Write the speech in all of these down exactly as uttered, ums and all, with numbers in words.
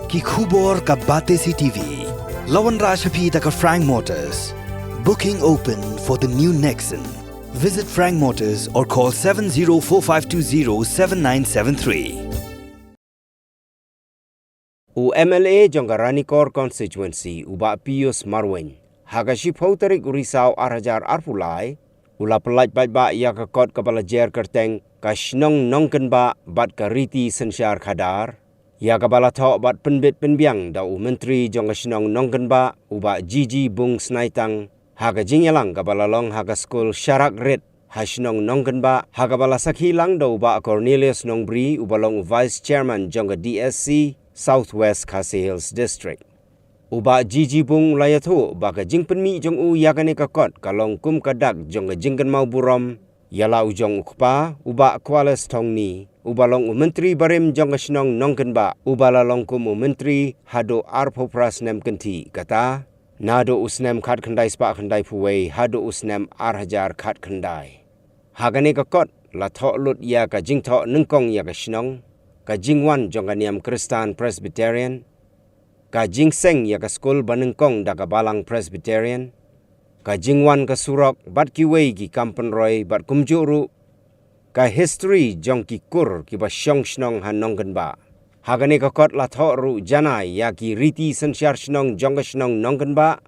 Ki khubor ka Batesi T V. La wanrah sha phi da ka Frank Motors. Booking open for the new Nexon. Visit Frank Motors or call seven zero four five two zero seven nine seven three. U M L A jong ka Ranikor Constituency, u Bah Pius Marwein, ha ka shiphew tarik u Risaw ar hajar arphew lai, u la pyllait paidbah ïa ka kot kaba la jer kyrteng ka Shnong Nongkynbah bad ka Riti Synshar Khadar, ïa kaba la thoh bad pynbit pynbiang da u Myntri jong ka Shnong Nongkynbah, u Bah Jiji Bung Snaitang, ha ka jingïalang kaba la long ha ka skul Sharak Rit ha Shnong Nongkynbah, ha kaba la sakhi lang da u Bah Cornelius Nongbri, uba long u Vice Chairman jong ka D S C South West Khasi Hills District. U Bah Jiji Bung u la ïathuh ba ka jingpynmih jong u ïa kane ka kot ka long kum ka dak jong ka jingkynmaw burom ïa la u jong u kpa, u Bah Kuales Thongni, uba long u Myntri barim jong ka Shnong Nongkynbah, uba la long kum u Myntri haduh arphew phra snem kynthih, kata naduh u snem khatkhyndai spah khyndaiphew wei haduh u snem ar hajar khatkhyndai. Ha kane ka kot la thoh lut ïa ka jingthoh nyngkong ïa ka shnong, ka jingwan jong ka niam Khristan Presbyterian, ka jingseng ïa ka skul ba nyngkong da ka balang Presbyterian, ka jingwan ka surok bad kiwei ki kam pynroi, bad kumjuh ruh ka history jong ki kur kiba shong shnong ha Nongkynbah. Ha kane ka kot la thoh ruh janai ïa ki riti synshar shnong jong ka Shnong Nongkynbah,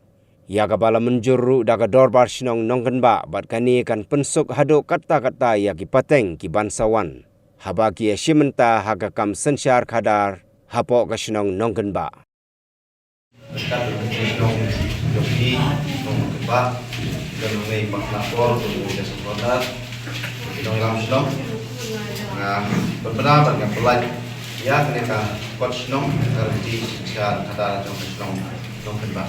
ïa kaba la mynjur ruh da ka Dorbar Shnong Nongkynbah, bad kane kan pynsuk haduh katta katta ïa ki pateng ki ban sa wan haba ki ïashim bynta ha ka kam synshar khadar hapoh ka Shnong Nongkynbah. Ka shnong jong ki, shnong Nongkynbah, ka nongai Pak Nakor, ka nongai Jasa Kota, ka nongai Ram Shnong. Nga pynbna bad nga pyllait ïa kane ka kot shnong, ka riti synshar khadar jong ka Shnong Nongkynbah.